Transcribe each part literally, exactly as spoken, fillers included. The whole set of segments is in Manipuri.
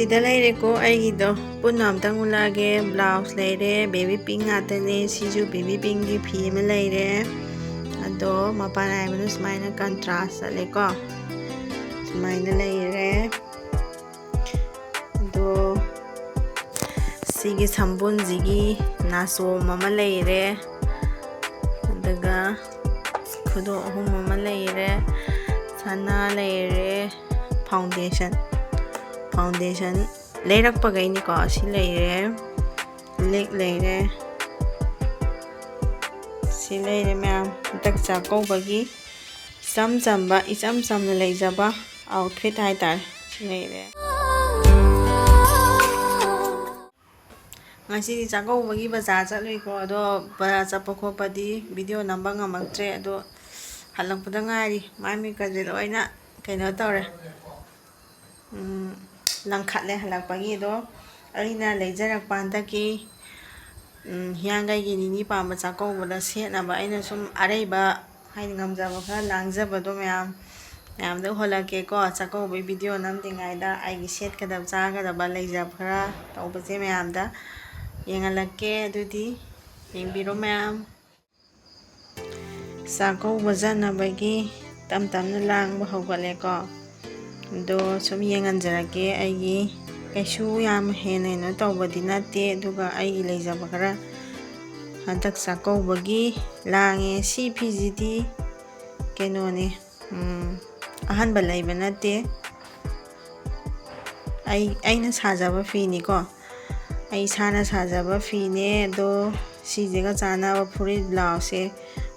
ꯁꯤꯗ ꯂꯩꯔꯦꯀꯣ ꯑꯩꯒꯤꯗꯣ꯫ ꯄꯨꯟꯅ ꯑꯝꯇꯪ ꯎꯠꯂꯛꯑꯒꯦ꯫ ꯕ꯭ꯂꯥꯎꯁ ꯂꯩꯔꯦ, ꯕꯦꯕꯤ ꯄꯤꯡ ꯉꯥꯛꯇꯅꯦ꯫ ꯁꯤꯁꯨ ꯕꯦꯕꯤ ꯄꯤꯡꯒꯤ ꯐꯤ ꯑꯃ ꯂꯩꯔꯦ꯫ ꯑꯗꯣ ꯃꯄꯥꯟ ꯅꯥꯏꯕꯗꯣ ꯁꯨꯃꯥꯏꯅ ꯀꯟꯇ꯭ꯔꯥꯁ ꯆꯠꯂꯦꯀꯣ꯫ ꯁꯨꯃꯥꯏꯅ ꯂꯩꯔꯦ꯫ ꯑꯗꯣ ꯁꯤꯒꯤ ꯁꯝꯕꯨꯟꯁꯤꯒꯤ ꯅꯥꯆꯣꯝ ꯑꯃ ꯂꯩꯔꯦ꯫ ꯑꯗꯨꯒ ꯈꯨꯗꯣꯞ ꯑꯍꯨꯝ ꯑꯃ ꯂꯩꯔꯦ꯫ ꯁꯅꯥ ꯂꯩꯔꯦ꯫ ꯐꯥꯎꯟꯗꯦꯁꯟ ꯐꯥꯎꯟꯗꯦꯁꯟ ꯂꯩꯔꯛꯄꯈꯩꯅꯤꯀꯣ꯫ ꯁꯤ ꯂꯩꯔꯦ꯫ ꯂꯤꯛ ꯂꯩꯔꯦ꯫ ꯁꯤ ꯂꯩꯔꯦ ꯃꯌꯥꯝ꯫ ꯍꯟꯗꯛ ꯆꯥꯛꯀꯧꯕꯒꯤ ꯏꯆꯝ ꯆꯝꯕ, ꯏꯆꯝ ꯆꯝꯅ ꯂꯩꯖꯕ ꯑꯥꯎꯠꯐꯤꯠ ꯍꯥꯏꯇꯥꯔꯦ꯫ ꯁꯤ ꯂꯩꯔꯦ꯫ ꯉꯁꯤꯗꯤ ꯆꯥꯛꯀꯧꯕꯒꯤ ꯕꯖꯥꯔ ꯆꯠꯂꯨꯏꯀꯣ꯫ ꯑꯗꯣ ꯕꯖꯥꯔ ꯆꯠꯄ ꯈꯣꯠꯄꯗꯤ ꯚꯤꯗꯤꯑꯣ ꯅꯝꯕ ꯉꯝꯃꯛꯇ꯭ꯔꯦ꯫ ꯑꯗꯣ ꯍꯜꯂꯛꯄꯗ ꯉꯥꯏꯔꯤ꯫ ꯃꯥꯏ ꯃꯤꯠꯀꯁꯦ ꯂꯣꯏꯅ ꯀꯩꯅꯣ ꯇꯧꯔꯦ꯫ ꯎꯝ, ꯂꯪꯈꯠꯂꯦ ꯍꯜꯂꯛꯄꯒꯤ꯫ ꯑꯗꯣ ꯑꯩꯅ ꯂꯩꯖꯔꯛꯄ ꯍꯟꯗꯛꯀꯤ, ꯎꯝ, ꯍꯤꯌꯥꯡꯒꯩꯒꯤ ꯅꯤꯅꯤ ꯄꯥꯟꯕ ꯆꯥꯛꯀꯧꯕꯗ ꯁꯦꯠꯅꯕ ꯑꯩꯅ ꯁꯨꯝ ꯑꯔꯩꯕ ꯍꯥꯏꯗꯤ ꯉꯝꯖꯕ ꯈꯔ ꯂꯥꯡꯖꯕꯗꯣ ꯃꯌꯥꯝ, ꯃꯌꯥꯝꯗ ꯎꯍꯜꯂꯛꯀꯦꯀꯣ꯫ ꯆꯥꯛꯀꯧꯕꯒꯤ ꯚꯤꯗꯤꯑꯣ ꯅꯝꯗ꯭ꯔꯤꯉꯩꯗ ꯑꯩꯒꯤ ꯁꯦꯠꯀꯗꯕ ꯆꯥꯒꯗꯕ ꯂꯩꯖꯕ ꯈꯔ ꯇꯧꯕꯁꯦ ꯃꯌꯥꯝꯗ ꯌꯦꯡꯍꯜꯂꯛꯀꯦ꯫ ꯑꯗꯨꯗꯤ ꯌꯦꯡꯕꯤꯔꯣ ꯃꯌꯥꯝ꯫ ꯆꯥꯛꯀꯧꯕ ꯆꯠꯅꯕꯒꯤ ꯇꯞ ꯇꯞꯅ ꯂꯥꯡꯕ ꯍꯧꯒꯠꯂꯦꯀꯣ꯫ ꯑꯗꯣ ꯁꯨꯝ ꯌꯦꯡꯍꯟꯖꯔꯛꯀꯦ꯫ ꯑꯩꯒꯤ ꯀꯩꯁꯨ ꯌꯥꯝ ꯍꯦꯟꯅ ꯀꯩꯅꯣ ꯇꯧꯕꯗꯤ ꯅꯠꯇꯦ, ꯑꯗꯨꯒ ꯑꯩꯒꯤ ꯂꯩꯖꯕ ꯈꯔ ꯍꯟꯗꯛ ꯆꯥꯛꯀꯧꯕꯒꯤ ꯂꯥꯡꯉꯦ꯫ ꯁꯤ ꯐꯤꯁꯤꯗꯤ ꯀꯩꯅꯣꯅꯦ, ꯎꯝ, ꯑꯍꯟꯕ ꯂꯩꯕ ꯅꯠꯇꯦ꯫ ꯑꯩ, ꯑꯩꯅ ꯁꯥꯖꯕ ꯐꯤꯅꯤꯀꯣ꯫ ꯑꯩ ꯏꯁꯥꯅ ꯁꯥꯖꯕ ꯐꯤꯅꯦ꯫ ꯑꯗꯣ ꯁꯤꯁꯤꯒ ꯆꯥꯟꯅꯕ ꯐꯨꯔꯤꯠ ꯕ꯭ꯂꯥꯎꯁꯁꯦ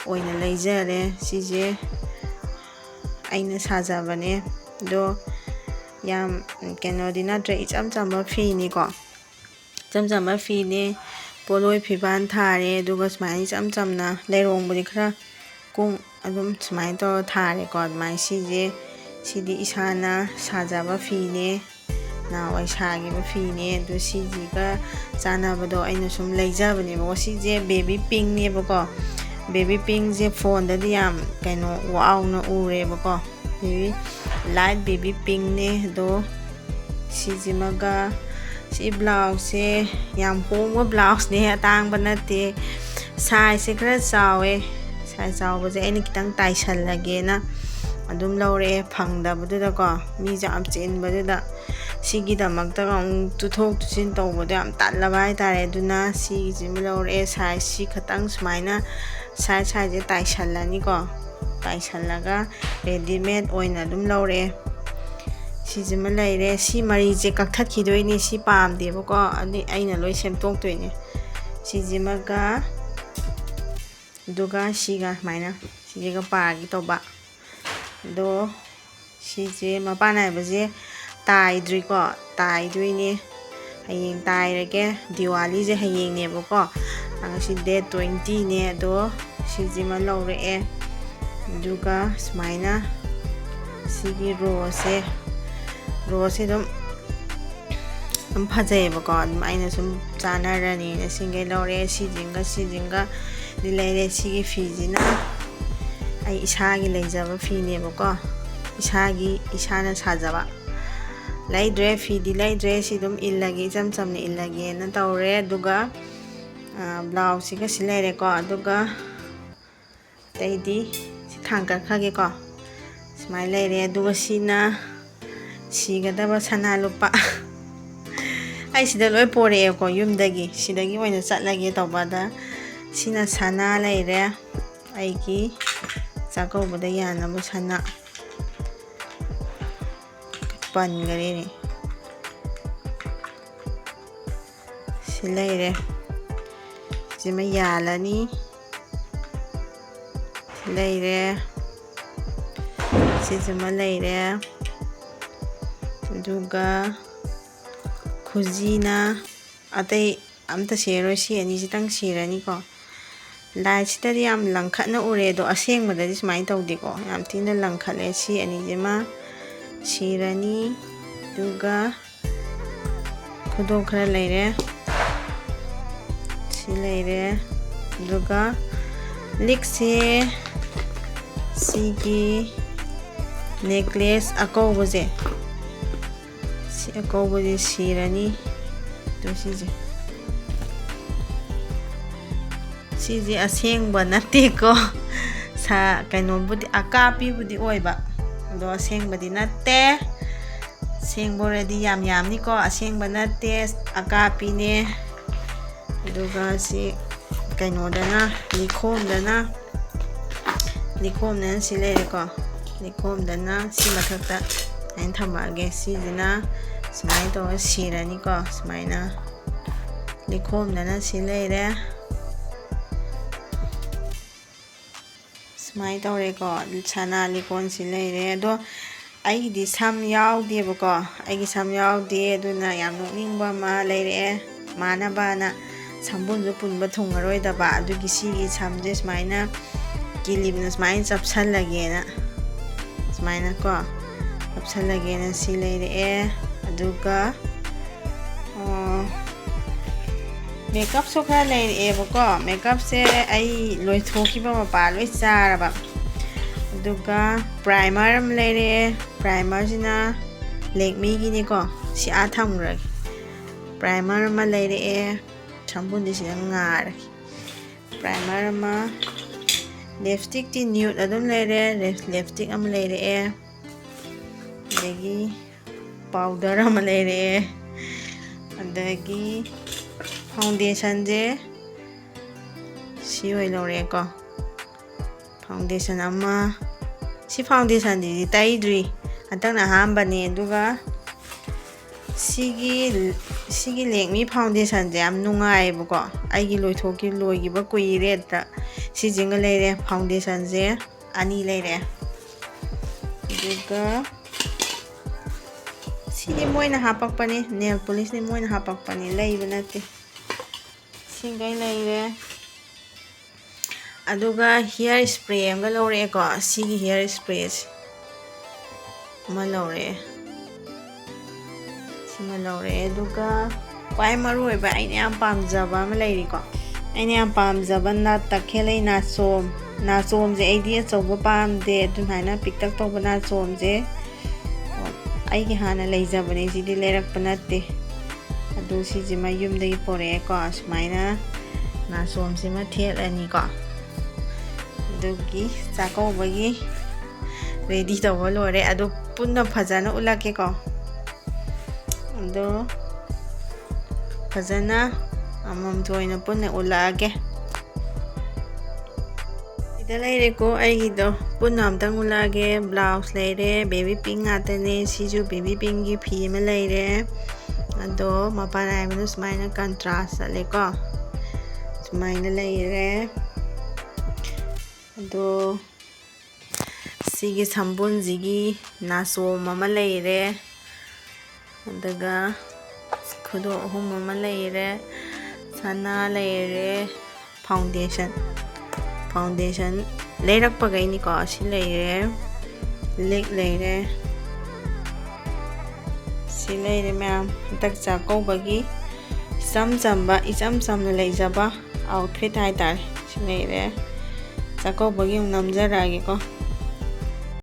ꯑꯣꯏꯅ ꯂꯩꯖꯔꯦ꯫ ꯁꯤꯁꯦ ꯑꯩꯅ ꯁꯥꯖꯕꯅꯦ꯫ ꯑꯗꯣ ꯌꯥꯝ ꯀꯩꯅꯣꯗꯤ ꯅꯠꯇ꯭ꯔꯦ, ꯏꯆꯝ ꯆꯝꯕ ꯐꯤꯅꯤꯀꯣ꯫ ꯏꯆꯝ ꯆꯝꯕ ꯐꯤꯅꯦ꯫ ꯄꯣꯠꯂꯣꯏ ꯐꯤꯕꯥꯟ ꯊꯥꯔꯦ꯫ ꯑꯗꯨꯒ ꯁꯨꯃꯥꯏꯅ ꯏꯆꯝ ꯆꯝꯅ ꯂꯩꯔꯣꯡꯕꯨꯗꯤ ꯈꯔ ꯀꯨꯡ ꯑꯗꯨꯝ ꯁꯨꯃꯥꯏꯅ ꯇꯧꯔ ꯊꯥꯔꯦꯀꯣ꯫ ꯑꯗꯨꯃꯥꯏꯅ ꯁꯤꯁꯦ, ꯁꯤꯗꯤ ꯏꯁꯥꯅ ꯁꯥꯖꯕ ꯐꯤꯅꯦ, ꯅꯍꯥꯟꯋꯥꯏ ꯁꯥꯈꯤꯕ ꯐꯤꯅꯦ꯫ ꯑꯗꯨ ꯁꯤꯁꯤꯒ ꯆꯥꯟꯅꯕꯗꯣ ꯑꯩꯅ ꯁꯨꯝ ꯂꯩꯖꯕꯅꯦꯕꯀꯣ꯫ ꯁꯤꯁꯦ ꯕꯦꯕꯤ ꯄꯤꯡꯅꯦꯕꯀꯣ꯫ ꯕꯦꯕꯤ ꯄꯤꯡꯁꯦ ꯐꯣꯟꯗꯗꯤ ꯌꯥꯝ ꯀꯩꯅꯣ ꯋꯥꯎꯅ ꯎꯔꯦꯕꯀꯣ꯫ ꯕꯦꯕꯤ, ꯂꯥꯏꯠ ꯕꯦꯕꯤ ꯄꯤꯡꯅꯦ꯫ ꯑꯗꯣ ꯁꯤꯁꯤꯃꯒ, ꯁꯤ ꯕ꯭ꯂꯥꯎꯁꯁꯦ ꯌꯥꯝ ꯍꯣꯡꯕ ꯕ꯭ꯂꯥꯎꯁꯅꯦ, ꯑꯇꯥꯡꯕ ꯅꯠꯇꯦ꯫ ꯁꯥꯏꯖꯁꯦ ꯈꯔ ꯆꯥꯎꯋꯦ꯫ ꯁꯥꯏꯖ ꯆꯥꯎꯕꯁꯦ ꯑꯩꯅ ꯈꯤꯇꯪ ꯇꯥꯏꯁꯜꯂꯒꯦꯅ ꯑꯗꯨꯝ ꯂꯧꯔꯛꯑꯦ, ꯐꯪꯗꯕꯗꯨꯗꯀꯣ, ꯃꯤꯁꯦ ꯌꯥꯝ ꯆꯤꯟꯕꯗꯨꯗ꯫ ꯁꯤꯒꯤꯗꯃꯛꯇꯒ ꯑꯃꯨꯛ ꯇꯨꯊꯣꯛ ꯇꯨꯁꯤꯟ ꯇꯧꯕꯗꯣ ꯌꯥꯝ ꯇꯜꯂꯕ ꯍꯥꯏꯇꯥꯔꯦ꯫ ꯑꯗꯨꯅ ꯁꯤꯒꯤꯁꯤꯃ ꯂꯧꯔꯛꯑꯦ꯫ ꯁꯥꯏꯖꯁꯤ ꯈꯇꯪ ꯁꯨꯃꯥꯏꯅ ꯁꯥꯏꯖ ꯁꯥꯏꯖꯁꯦ ꯇꯥꯏꯁꯜꯂꯅꯤꯀꯣ꯫ ꯇꯥꯏꯁꯜꯂꯒ readymade ꯑꯣꯏꯅ ꯑꯗꯨꯝ ꯂꯧꯔꯛꯑꯦ꯫ ꯁꯤꯁꯤꯃ ꯂꯩꯔꯦ꯫ ꯁꯤ ꯃꯔꯤꯁꯦ ꯀꯛꯊꯠꯈꯤꯗꯣꯏꯅꯦ꯫ ꯁꯤ ꯄꯥꯝꯗꯦꯕꯀꯣ꯫ ꯑꯗꯨ ꯑꯩꯅ ꯂꯣꯏ ꯁꯦꯝꯗꯣꯛꯇꯣꯏꯅꯦ꯫ ꯁꯤꯁꯤꯃꯒ, ꯑꯗꯨꯒ ꯁꯤꯒ ꯁꯨꯃꯥꯏꯅ, ꯁꯤꯁꯤꯒ ꯄꯥꯒꯦ ꯇꯧꯕ꯫ ꯑꯗꯣ ꯁꯤꯁꯦ ꯃꯄꯥꯟ ꯅꯥꯏꯕꯁꯦ ꯇꯥꯏꯗ꯭ꯔꯤꯀꯣ, ꯇꯥꯏꯗꯣꯏꯅꯦ꯫ ꯍꯌꯦꯡ ꯇꯥꯏꯔꯒꯦ꯫ ꯗꯤꯋꯥꯂꯤꯁꯦ ꯍꯌꯦꯡꯅꯦꯕꯀꯣ꯫ ꯑ, ꯉꯁꯤ date twenty ꯅꯦ꯫ ꯑꯗꯣ ꯁꯤꯁꯤꯃ ꯂꯧꯔꯛꯑꯦ꯫ ꯑꯗꯨꯒ ꯁꯨꯃꯥꯏꯅ ꯁꯤꯒꯤ ꯔꯣꯁꯁꯦ, ꯔꯣꯁꯁꯦ ꯑꯗꯨꯝ, ꯑꯗꯨꯝ ꯐꯖꯩꯌꯦꯕꯀꯣ꯫ ꯑꯗꯨꯝ ꯑꯩꯅ ꯁꯨꯝ ꯆꯥꯟꯅꯔꯅꯤꯅ ꯁꯤꯡꯈꯩ ꯂꯧꯔꯛꯑꯦ꯫ ꯁꯤꯁꯤꯡꯒ ꯁꯤꯁꯤꯡꯒ ꯗꯤ ꯂꯩꯔꯦ꯫ ꯁꯤꯒꯤ ꯐꯤꯁꯤꯅ ꯑꯩ ꯏꯁꯥꯒꯤ ꯂꯩꯖꯕ ꯐꯤꯅꯦꯕꯀꯣ꯫ ꯏꯁꯥꯒꯤ, ꯏꯁꯥꯅ ꯁꯥꯖꯕ꯫ ꯂꯩꯗ꯭ꯔꯦ, ꯐꯤꯗꯤ ꯂꯩꯗ꯭ꯔꯦ꯫ ꯁꯤ ꯑꯗꯨꯝ ꯏꯜꯂꯒꯦ, ꯏꯆꯝ ꯆꯝꯅ ꯏꯜꯂꯒꯦꯅ ꯇꯧꯔꯦ꯫ ꯑꯗꯨꯒ, ꯑ, ꯕ꯭ꯂꯥꯎꯁꯁꯤꯒ ꯁꯤ ꯂꯩꯔꯦꯀꯣ꯫ ꯑꯗꯨꯒ ꯑꯇꯩꯗꯤ ꯁꯤ ꯊꯥꯡꯒꯠꯈ꯭ꯔꯒꯦꯀꯣ꯫ ꯁꯨꯃꯥꯏꯅ ꯂꯩꯔꯦ꯫ ꯑꯗꯨꯒ ꯁꯤꯅ ꯁꯤꯒꯗꯕ ꯁꯅꯥ ꯂꯨꯄꯥ꯫ ꯑꯩ ꯁꯤꯗ ꯂꯣꯏ ꯄꯣꯔꯛꯑꯦꯀꯣ ꯌꯨꯝꯗꯒꯤ꯫ ꯁꯤꯗꯒꯤ ꯑꯣꯏꯅ ꯆꯠꯂꯒꯦ ꯇꯧꯕ꯫ ꯑꯗ ꯁꯤꯅ ꯁꯅꯥ ꯂꯩꯔꯦ꯫ ꯑꯩꯒꯤ ꯆꯥꯛꯀꯧꯕꯗ ꯌꯥꯅꯕ ꯁꯅꯥ꯫ ꯄꯟꯈꯔꯦꯅꯦ꯫ ꯁꯤ ꯂꯩꯔꯦ꯫ ꯁꯤꯃ ꯌꯥꯜꯂꯅꯤ꯫ ꯁꯤ ꯂꯩꯔꯦ꯫ ꯁꯤꯁꯤꯃ ꯂꯩꯔꯦ꯫ ꯑꯗꯨꯒ ꯈꯨꯖꯤꯅ, ꯑꯇꯩ ꯑꯝꯇ ꯁꯤꯔꯔꯣꯏ, ꯁꯤ ꯑꯅꯤꯁꯤꯇꯪ ꯁꯤꯔꯅꯤꯀꯣ꯫ ꯂꯥꯏꯠꯁꯤꯗꯗꯤ ꯌꯥꯝ ꯂꯪꯈꯠꯅ ꯎꯔꯦ, ꯑꯗꯣ ꯑꯁꯦꯡꯕꯗꯗꯤ ꯁꯨꯃꯥꯏꯅ ꯇꯧꯗꯦꯀꯣ, ꯌꯥꯝ ꯊꯤꯅ ꯂꯪꯈꯠꯂꯦ꯫ ꯁꯤ ꯑꯅꯤꯁꯤꯃ ꯁꯤꯔꯅꯤ꯫ ꯑꯗꯨꯒ ꯈꯨꯗꯣꯞ ꯈꯔ ꯂꯩꯔꯦ, ꯁꯤ ꯂꯩꯔꯦ꯫ ꯑꯗꯨꯒ ꯂꯤꯛꯁꯦ, ꯁꯤꯒꯤ necklace ꯑꯀꯧꯕꯁꯦ, ꯁꯤ, ꯀꯧꯕꯁꯦ ꯁꯤꯔꯅꯤ꯫ ꯑꯗꯣ ꯁꯤꯁꯦ, ꯁꯤꯁꯦ ꯑꯁꯦꯡꯕ ꯅꯠꯇꯦꯀꯣ꯫ ꯁꯥ ꯀꯩꯅꯣꯕꯨꯗꯤ, ꯑꯀꯥꯞꯄꯤꯕꯨꯗꯤ ꯑꯣꯏꯕ, ꯑꯗꯣ ꯑꯁꯦꯡꯕꯗꯤ ꯅꯠꯇꯦ꯫ ꯑꯁꯦꯡꯕ ꯑꯣꯏꯔꯗꯤ ꯌꯥꯝ ꯌꯥꯝꯅꯤꯀꯣ꯫ ꯑꯁꯦꯡꯕ ꯅꯠꯇꯦ, ꯑꯀꯥꯞꯄꯤꯅꯦ꯫ ꯑꯗꯨꯒ ꯁꯤ ꯀꯩꯅꯣꯗꯅ, ꯂꯤꯈꯣꯝꯗꯅ, ꯂꯤꯈꯣꯝꯗꯅ ꯁꯤ ꯂꯩꯔꯦꯀꯣ꯫ ꯂꯤꯈꯣꯝꯗꯅ ꯁꯤ ꯃꯊꯛꯇ ꯑꯩꯅ ꯊꯝꯃꯛꯑꯒꯦ꯫ ꯁꯤꯁꯤꯅ ꯁꯨꯃꯥꯏꯅ ꯇꯧꯔꯒ ꯁꯤꯔꯅꯤꯀꯣ꯫ ꯁꯨꯃꯥꯏꯅ ꯂꯤꯈꯣꯝꯗꯅ ꯁꯤ ꯂꯩꯔꯦ꯫ ꯁꯨꯃꯥꯏꯅ ꯇꯧꯔꯦꯀꯣ, ꯁꯅꯥ ꯂꯤꯀꯣꯟꯁꯤ ꯂꯩꯔꯦ꯫ ꯑꯗꯣ ꯑꯩꯒꯤꯗꯤ ꯁꯝ ꯌꯥꯎꯗꯦꯕꯀꯣ, ꯑꯩꯒꯤ ꯁꯝ ꯌꯥꯎꯗꯦ꯫ ꯑꯗꯨꯅ ꯌꯥꯝ ꯅꯣꯛꯅꯤꯡꯕ ꯑꯃ ꯂꯩꯔꯛꯑꯦ꯫ ꯃꯥꯟꯅꯕꯅ ꯁꯝꯕꯨꯟꯁꯨ ꯄꯨꯟꯕ ꯊꯨꯡꯉꯔꯣꯏꯗꯕ, ꯑꯗꯨꯒꯤ ꯁꯤꯒꯤ ꯁꯝꯁꯦ ꯁꯨꯃꯥꯏꯅ ꯀꯤꯂꯤꯞꯅ ꯁꯨꯃꯥꯏꯅ ꯆꯞꯁꯜꯂꯒꯦꯅ, ꯁꯨꯃꯥꯏꯅ ꯀꯣ, ꯆꯞꯁꯜꯂꯒꯦꯅ ꯁꯤ ꯂꯩꯔꯛꯑꯦ꯫ ꯑꯗꯨꯒ ꯑꯣ, ꯃꯦꯀꯞꯁꯨ ꯈꯔ ꯂꯩꯔꯛꯑꯦꯕꯀꯣ꯫ ꯃꯦꯀꯞꯁꯦ ꯑꯩ ꯂꯣꯏꯊꯣꯛꯈꯤꯕ, ꯃꯄꯥ ꯂꯣꯏ ꯆꯥꯔꯕ꯫ ꯑꯗꯨꯒ ꯄ꯭ꯔꯥꯏꯃꯔ ꯑꯃ ꯂꯩꯔꯛꯑꯦ꯫ ꯄ꯭ꯔꯥꯏꯃꯔꯁꯤꯅ ꯂꯦꯛꯃꯤꯒꯤꯅꯤꯀꯣ꯫ ꯁꯤ ꯑꯥ ꯊꯝꯈ꯭ꯔꯒꯦ꯫ ꯄ꯭ꯔꯥꯏꯃꯔ ꯑꯃ ꯂꯩꯔꯛꯑꯦ꯫ ꯁꯝꯕꯨꯟꯗꯤ ꯁꯤꯗ ꯉꯥꯔꯒꯦ꯫ ꯄ꯭ꯔꯥꯏꯃꯔ ꯑꯃ, ꯂꯤꯞꯁꯇꯤꯛꯇꯤ ꯅ꯭ꯌꯨꯠ ꯑꯗꯨꯝ ꯂꯩꯔꯦ꯫ ꯂꯤꯞꯁꯇꯤꯛ ꯑꯃ ꯂꯩꯔꯛꯑꯦ꯫ ꯑꯗꯒꯤ ꯄꯥꯎꯗꯔ ꯑꯃ ꯂꯩꯔꯛꯑꯦ꯫ ꯑꯗꯒꯤ ꯐꯥꯎꯟꯗꯦꯁꯟꯁꯦ ꯁꯤ ꯑꯣꯏ ꯂꯧꯔꯛꯑꯦꯀꯣ꯫ ꯐꯥꯎꯟꯗꯦꯁꯟ ꯑꯃ, ꯁꯤ ꯐꯥꯎꯟꯗꯦꯁꯟꯁꯤꯗꯤ ꯇꯩꯗ꯭ꯔꯤ, ꯍꯟꯗꯛꯅ ꯑꯍꯥꯟꯕꯅꯦ꯫ ꯑꯗꯨꯒ ꯁꯤꯒꯤ, ꯁꯤꯒꯤ ꯂꯦꯛꯃꯤ ꯐꯥꯎꯟꯗꯦꯁꯟꯁꯦ ꯌꯥꯝ ꯅꯨꯡꯉꯥꯏꯌꯦꯕꯀꯣ꯫ ꯑꯩꯒꯤ ꯂꯣꯏꯊꯣꯛꯈꯤ, ꯂꯣꯏꯈꯤꯕ ꯀꯨꯏꯔꯦ꯫ ꯑꯗ ꯁꯤꯁꯤꯃꯒ ꯂꯩꯔꯦ, ꯐꯥꯎꯟꯗꯦꯁꯟꯁꯦ ꯑꯅꯤ ꯂꯩꯔꯦ꯫ ꯑꯗꯨꯒ ꯁꯤꯗꯤ ꯃꯣꯏꯅ ꯍꯥꯞꯄꯛꯄꯅꯤ, ꯅꯦꯜ ꯄꯣꯂꯤꯁꯅꯤ ꯃꯣꯏꯅ ꯍꯥꯞꯄꯛꯄꯅꯤ, ꯂꯩꯕ ꯅꯠꯇꯦ꯫ ꯁꯤꯈꯩ ꯂꯩꯔꯦ꯫ ꯑꯗꯨꯒ ꯍꯤꯌꯔ ꯏꯁꯄ꯭ꯔꯦ ꯑꯃꯒ ꯂꯧꯔꯛꯑꯦꯀꯣ꯫ ꯁꯤꯒꯤ ꯍꯤꯌꯔ ꯏꯁꯄ꯭ꯔꯦꯁꯦ ꯑꯃ ꯂꯧꯔꯛꯑꯦ꯫ ꯁꯤꯃ ꯂꯧꯔꯛꯑꯦ꯫ ꯑꯗꯨꯒ ꯈ꯭ꯋꯥꯏ ꯃꯔꯨ ꯑꯣꯏꯕ ꯑꯩꯅ ꯌꯥꯝ ꯄꯥꯝꯖꯕ ꯑꯃ ꯂꯩꯔꯤꯀꯣ꯫ ꯑꯩꯅ ꯌꯥꯝ ꯄꯥꯝꯖꯕ ꯅꯥꯠ ꯇꯈꯦꯜꯂꯩ ꯅꯥꯆꯣꯝ꯫ ꯅꯥꯆꯣꯝꯁꯦ ꯑꯩꯗꯤ ꯑꯆꯧꯕ ꯄꯥꯝꯗꯦ, ꯑꯗꯨꯃꯥꯏꯅ ꯄꯤꯛꯇꯛ ꯇꯧꯕ ꯅꯥꯆꯣꯝꯁꯦ ꯑꯩꯒꯤ ꯍꯥꯟꯅ ꯂꯩꯖꯕꯅꯦ, ꯁꯤꯗꯤ ꯂꯩꯔꯛꯄ ꯅꯠꯇꯦ꯫ ꯑꯗꯨ ꯁꯤꯁꯤꯃ ꯌꯨꯝꯗꯒꯤ ꯄꯣꯔꯛꯑꯦꯀꯣ꯫ ꯁꯨꯃꯥꯏꯅ ꯅꯥꯆꯣꯝꯁꯤꯃ ꯊꯦꯠꯂꯅꯤꯀꯣ꯫ ꯑꯗꯨꯒꯤ ꯆꯥꯛꯀꯧꯕꯒꯤ ready ꯇꯧꯕ ꯂꯣꯏꯔꯦ꯫ ꯑꯗꯨ ꯄꯨꯟꯅ ꯐꯖꯅ ꯎꯠꯂꯛꯀꯦꯀꯣ꯫ ꯑꯗꯣ ꯐꯖꯅ ꯑꯃꯃꯝꯇ ꯑꯣꯏꯅ ꯄꯨꯟꯅ ꯎꯠꯂꯛꯑꯒꯦ꯫ ꯁꯤꯗ ꯂꯩꯔꯦꯀꯣ ꯑꯩꯒꯤꯗꯣ꯫ ꯄꯨꯟꯅ ꯑꯝꯇꯪ ꯎꯠꯂꯛꯑꯒꯦ꯫ Blouse ꯂꯩꯔꯦ, baby pink ꯉꯥꯛꯇꯅꯦ꯫ ꯁꯤꯁꯨ baby pinkꯀꯤ ꯐꯤ ꯑꯃ ꯂꯩꯔꯦ꯫ ꯑꯗꯣ ꯃꯄꯥꯟ ꯅꯥꯏꯕꯗꯣ ꯁꯨꯃꯥꯏꯅ contrast ꯆꯠꯂꯦꯀꯣ꯫ ꯁꯨꯃꯥꯏꯅ ꯂꯩꯔꯦ꯫ ꯑꯗꯣ ꯁꯤꯒꯤ ꯁꯝꯕꯨꯟꯁꯤꯒꯤ ꯅꯥꯆꯣꯝ ꯑꯃ ꯂꯩꯔꯦ꯫ ꯑꯗꯨꯒ ꯈꯨꯗꯣꯞ ꯑꯍꯨꯝ ꯑꯃ ꯂꯩꯔꯦ꯫ ꯁꯅꯥ ꯂꯩꯔꯦ꯫ Foundation, foundation ꯂꯩꯔꯛꯄꯈꯩꯅꯤꯀꯣ꯫ ꯁꯤ ꯂꯩꯔꯦ, ꯂꯤꯛ ꯂꯩꯔꯦ, ꯁꯤ ꯂꯩꯔꯦ ꯃꯌꯥꯝ꯫ ꯍꯟꯗꯛ ꯆꯥꯛꯀꯧꯕꯒꯤ ꯏꯆꯝ ꯆꯝꯕ, ꯏꯆꯝ ꯆꯝꯅ ꯂꯩꯖꯕ outfit ꯍꯥꯏꯇꯥꯔꯦ꯫ ꯁꯤ ꯂꯩꯔꯦ꯫ ꯆꯥꯛꯀꯧꯕꯒꯤ ꯑꯃꯨꯛ ꯅꯝꯖꯔꯛꯑꯒꯦꯀꯣ꯫